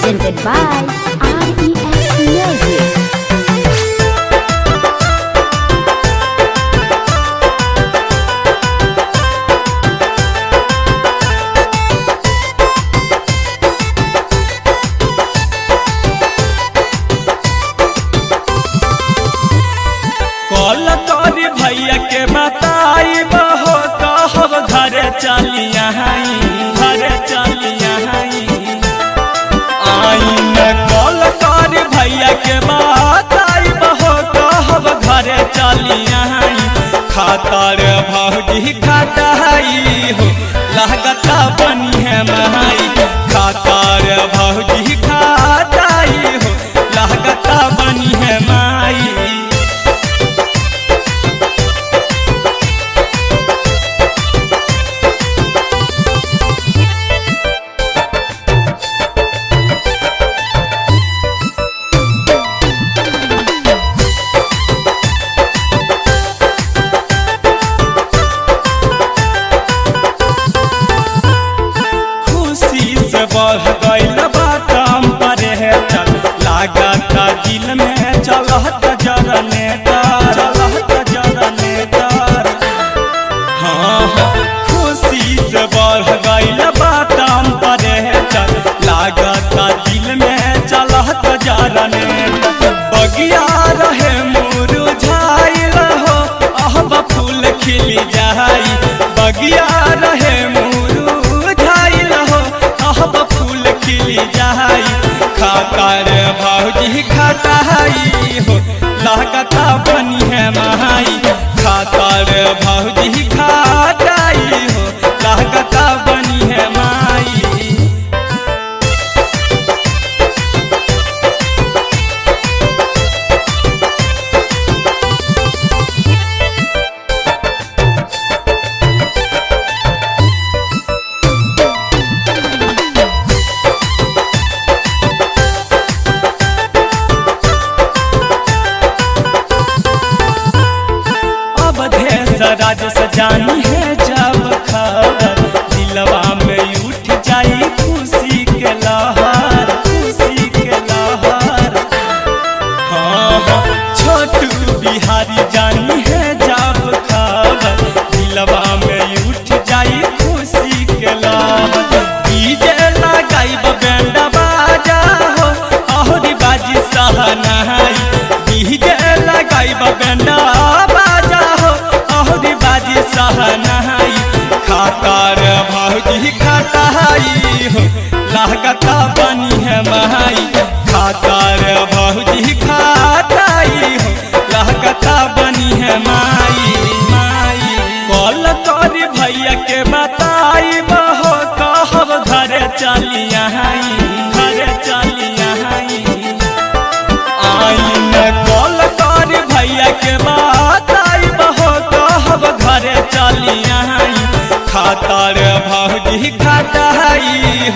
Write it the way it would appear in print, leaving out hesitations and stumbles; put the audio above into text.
Presented by RES Music. Call तोरी भैया के बताई बहो कहब घरे चलिया घरे चलिया आई न कॉल तोरी भैया के बताई बहो कहब घरे चलिया खातर भौजी खाताई हो लागता बनी है माई खातर भौजी खाताई हो लागता बनी है माई। खुशी से बढ़ गइल बा टेम्परेचर, लागता दिल में चलत जनरेटर, चलत जनरेटर। हाँ हाँ, खुशी से बढ़ गइल बा टेम्परेचर, लागता दिल में चलत जनरेटर। बगिया रहे मुरझाइल हो अहब फूल खिल जाई, बगिया रहे मुरझाइल हो अहब फूल खिल जाई। खातर भौजी खटाई हो लागता बनी है माई, खातर भौजी खटाई हो लागता बनी है माई। अब देश राज सजानी है जब खबर, दिलवा में उठ जाई खुशी के लहर, खुशी के लहर। हाँ हाँ, छोटू बिहारी जानी है जब खबर, दिलवा में उठ जाई खुशी के लहर। डीजे लगाई बैंड बाजा हो अहुरी बाजी सहनाई, डीजे लगाई बैंड बाजा हो अहुरी बाजी सहनाई। खातर भौजी खटाई हो लागता बनी है माई, खातर भौजी खटाई हो लागता बनी है माई माई। कॉल तोरी भैया के बताई बहो कहब घरे चलिया घरे चलिया आई न कॉल तोरी भैया के बताई बहो कहब घरे चलिया खातर भौजी खटाई